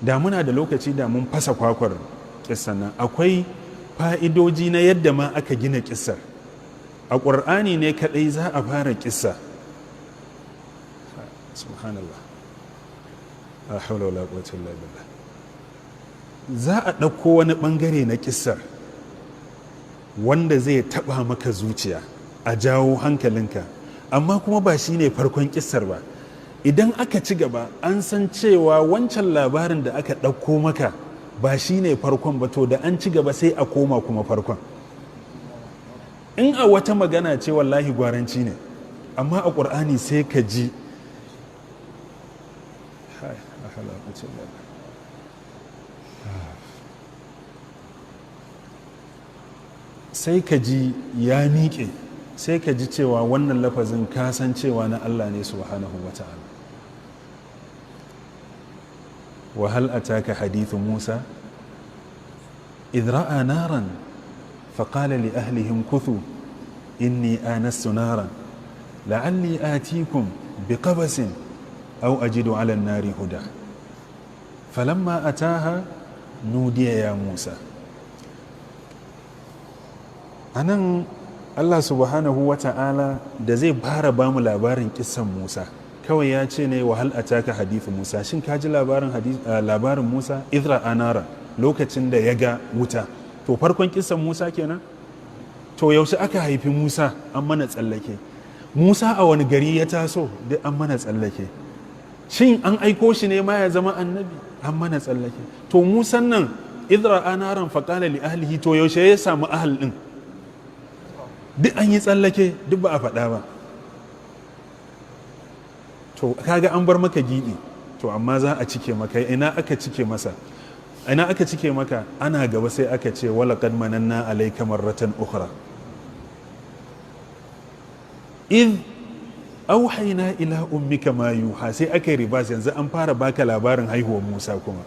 Da muna da lokaci, da mun fasa kwakwar kissan nan. Akwai fa'idoji na yadda ma aka gina kissar. A ƙur'ani ne kaɗai za a fara kissa, subhanallah, la hawla wala quwwata illa billah, za a ɗauko wani ɓangare na kissar wanda zai taɓa maka zuciya, a jawo hankalinka, amma kuma ba shi ne farkon kissar ba. Idan aka ci gaba, an san cewa wancan labarin da aka ɗauko maka ba shi ne farkon ba. To, da an ci gaba sai a koma kuma farkon. In a wata magana ce, wallahi gwaranci ne, amma a ƙur'ani sai ka ji, la hawla wala quwwata illa billah. Sai ka ji ya miƙe, sai ka ji cewa wannan lafazin ka san cewa na Allah ne subhanahu wa ta'ala. Wa hal ataka hadithu Musa idh ra'a naran فقال لأهله امكثوا إني آنست نارا لعلي آتيكم بقبس أو أجد على النار هدى فلما أتاها نودي يا موسى. Anan Allah subhanahu wa ta'ala da zai fara bamu labarin kissan Musa, kawai ya ce ne, wa hal ataka hadithu Musa, shin ka ji labarin Musa, idh ra'a nara, lokacin da ya ga wuta. To, farkon kissan Musa kenan. To, yaushe aka haifi Musa? An mana tsallake. Musa a wani gari ya taso? Duk an mana tsallake. Shin an aiko shi ne ma ya zama annabi? An mana tsallake. To, Musan nan, idh ra'a naran faqala li ahlihi, to yaushe ya samu ahal din? Duk an yi tsallake, duk ba a faɗa ba. To, kaga an bar maka giɓi. To, amma za a cike maka. Ina aka cike masa? Ina aka cike maka? Ana gaba sai aka ce, wala qad mananna alayka marratan ukhra idh auhayna ila ummika ma yuha. Sai aka yi reverse, yanzu an fara baka labarin haihuwar Musa kuma.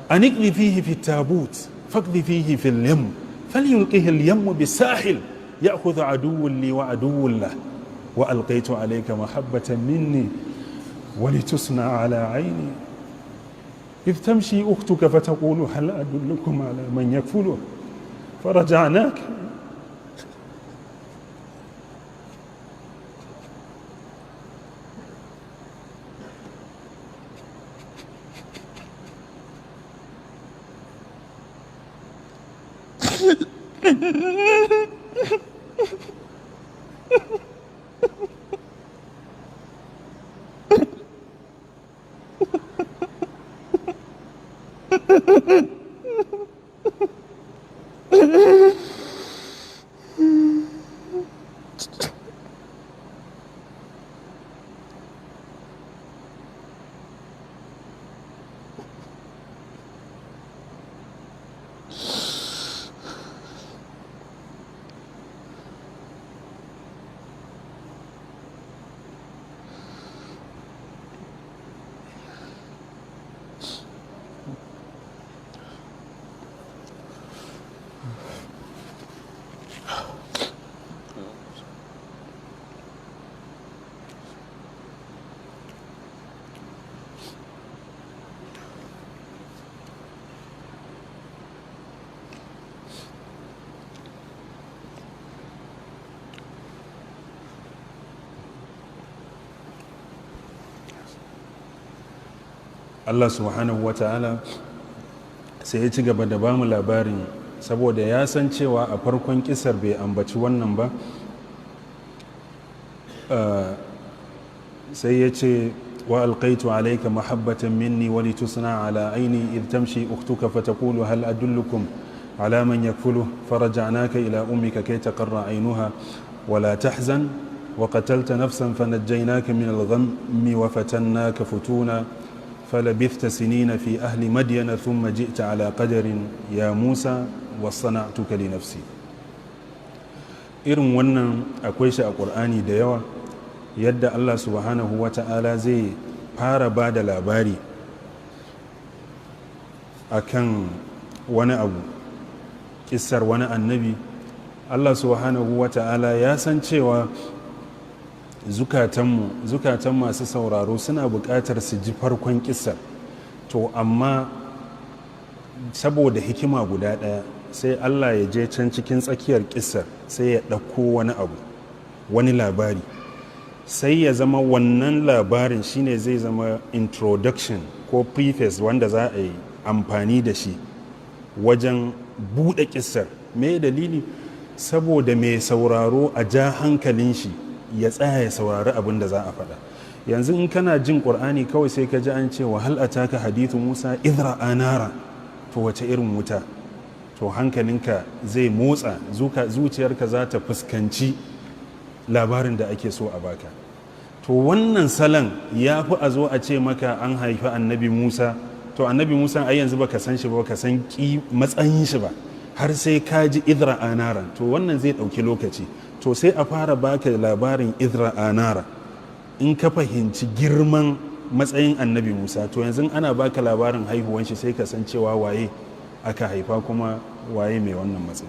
An iqdhifihi fi tabut faqdhifihi fil yam falyulqihi al yam bisahil ya'khudhu aduwwun li wa aduwwun lah wa alqaytu alayka mahabbatan minni ولتصنع على عيني إذ تمشي أختك فتقول هل أدلكم على من يكفله فرجعناك. Allah subhanahu wa ta'ala sai ya ci gaba da bamu labarin, saboda ya san cewa a farkon kisar bai ambaci wannan ba. Sai ya ce, wa alqaitu alayka mahabbatan minni wa litusna ala aini idh tamshi ukhtuka fataqulu hal adullukum ala man yakfuluhu faraja'naka ila ummika kay taqarra aynuha wa la tahzan wa qatalta nafsan fanajjaynaka min al-ghammi wa fatannaka futuna فلبثت سنين في أهل مدين ثم جئت على قدر يا موسى واصطنعتك لنفسي. Irin wannan akwai shi a ƙur'ani da yawa, yadda Allah subhanahu wa ta'ala zai fara ba da labari akan wani abu, kissar wani annabi. Allah subhanahu wa ta'ala ya san cewa zukatanmu, zukatan masu sauraro, suna buƙatar su ji farkon kissar. To amma saboda hikima guda ɗaya, sai Allah ya je can cikin tsakiyar kissar, sai ya ɗauko wani abu, wani labari, sai ya zama wannan labarin shine zai zama introduction ko preface wanda za a yi amfani da shi wajen buɗe kissar. Me dalili? Saboda mai sauraro a ja hankalin shi ya tsaya ya saurari abin da za a faɗa. Yanzu in kana jin Ƙur'ani kawai, sai ka ji an ce وهل أتاك حديث موسى إذ رأى نارا, to wace irin wuta? To hankalinka zai motsa, zuciyarka za ta fuskanci labarin da ake so a baka. To wannan salon ya fi a zo a ce maka an haifi Annabi Musa. To Annabi Musa ai yanzu baka san shi ba, baka san matsayin shi ba, har sai ka ji إذ رأى نارا. To wannan zai ɗauki lokaci. To sai a fara baka labarin إذ رأى نارا. In ka fahimci girman matsayin Annabi Musa, to yanzu ana baka labarin haihuwan shi, sai ka san cewa waye aka haifa kuma waye mai wannan matsayi.